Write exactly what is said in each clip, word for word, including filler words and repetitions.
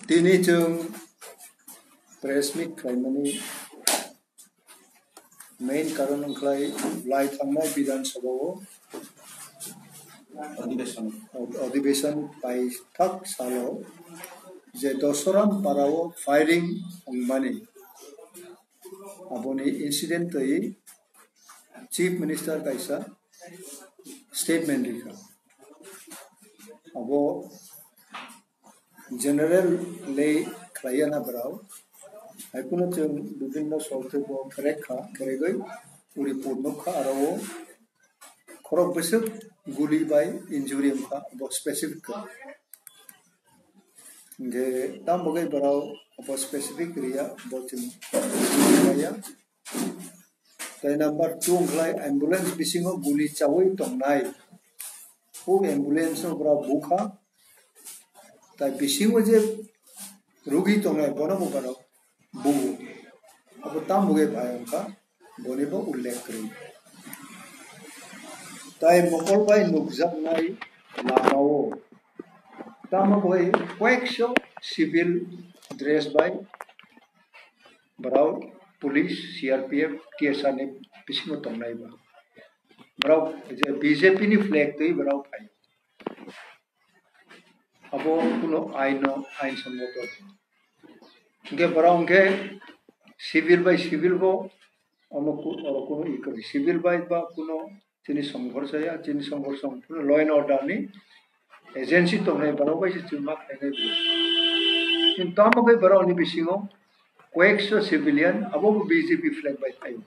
Tini chwng press meet khlaimani main karon wngkhlai lai thangnai Bidhan Sabha o Adhibeshon. Adhibeshon paithak salo je Dosoram para o firing wngmani aboni incident twi Chief Minister kaisa statement rikha. Abo general le khlaiya na brao. Hai kuno chwng bibhinno sorte bo kherek kha, kheregwi uri pur nukha aro o khorok bwswk guli bai injury wngkha bo specific kha. Hingke tamo khe borok bo specific riya bo chwng khlaiya. Tai number two wngkhlai ambulance bisingo guli chawi tongnai. O ambulance o borok bukha. Tai bisingo je rugi tongnai bono bo borok bugo. Abo tamo khe bai wngkha boni bo ullekh kwrwi. Tai mokol bai nukjaknai lamao tamo khe koyekso civil dress bai borok police, C R P F, T S R ni bisingo tongnai ba. Borok je B J P ni flag twi borok phai. Abo kuno aino, ain sommoto. Hingke borok hingke civil bai civil bo omo ku-, oro kuno i kwrwi. Civil bai ba kuno chini songhorsa ya, chini songhorsa wng phano law and order ni agency tongnai borok bai se chwng ma khlainai bo. Kintu tamo khe borok ni bisingo koyekso civilian abo bo B J P flag bai phaio.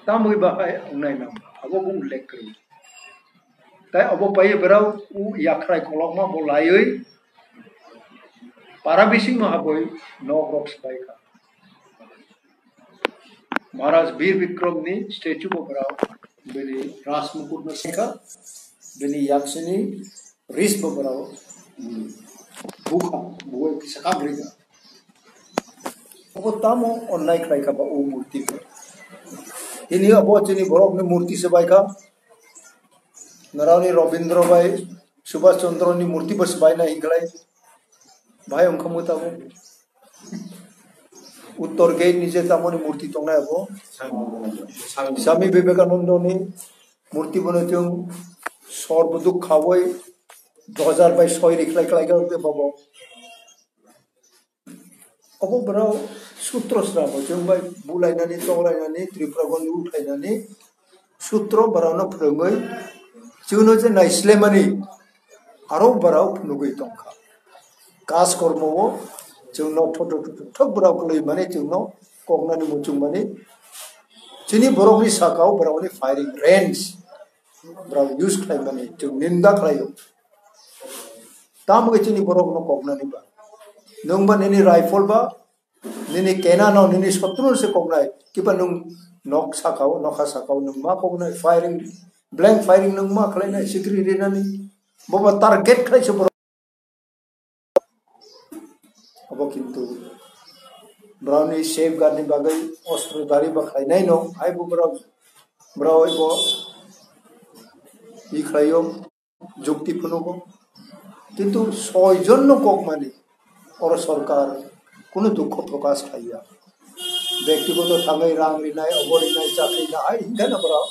Tamo khe bahai wngnai nang abo bo ullekh kwrwi. Tai abo pai borok u yakhrai kolokma bo laiwi para bisingno habwi nok rok swbai kha. Maharaj Bir Bikram ni statue bo borok bini Raj Mukut no sengkha, bini yaksini ris bo borok bukha, buwai kisa kabrika. Abo tamo onnai khlai kha ba o murti khe. Tini abo chini borok ni murti swbai kha. Narani Robindra bai Subhash Chandra ni murti bo swbai nai hinklai. Bhai wngkha mo tamo. Uttor gate ni je tamoni murti tongnai abo. Swami Vivekananda ni murti bono chwng sor buduk khawoi dojar bai soi rikhlai khlai kha bobo. Obo borok sutro srabo chwng bai bulainani, tonglainani, Tripura goni uthainani sutro borokno phwrwngwi chwngno je naislemani aro borok phunugwi tongkha. Kaj kormo o chwngno thotho thotho thok borok kwlwi mani chwngno koknani muchung mani chini borokni sakao borokni firing range borok use khlaimani chwng ninda khlaio. Tamo khe chini borok no koknani ba. Nwng ba nini rifle ba, nini kena no, nini sotru no se koknai. Kiba nwng nok sakao, nokha sakao nwng ma koknai, firing, blank firing nwng ma khlainai, sikri rinani. Bo ba target khlai se borok. Abo kintu borokni safeguard ni bagwi ostro dari ba khlainai no, hai bo borok, borok bo i khlaio. Jukti phunugo. Kintu soi jon no kokmani oro sorkar kunu dukho prokash khaiya. Bektigoto thangwi rang rinai, obo rinai, chakri rinai, hai hinkhe no borok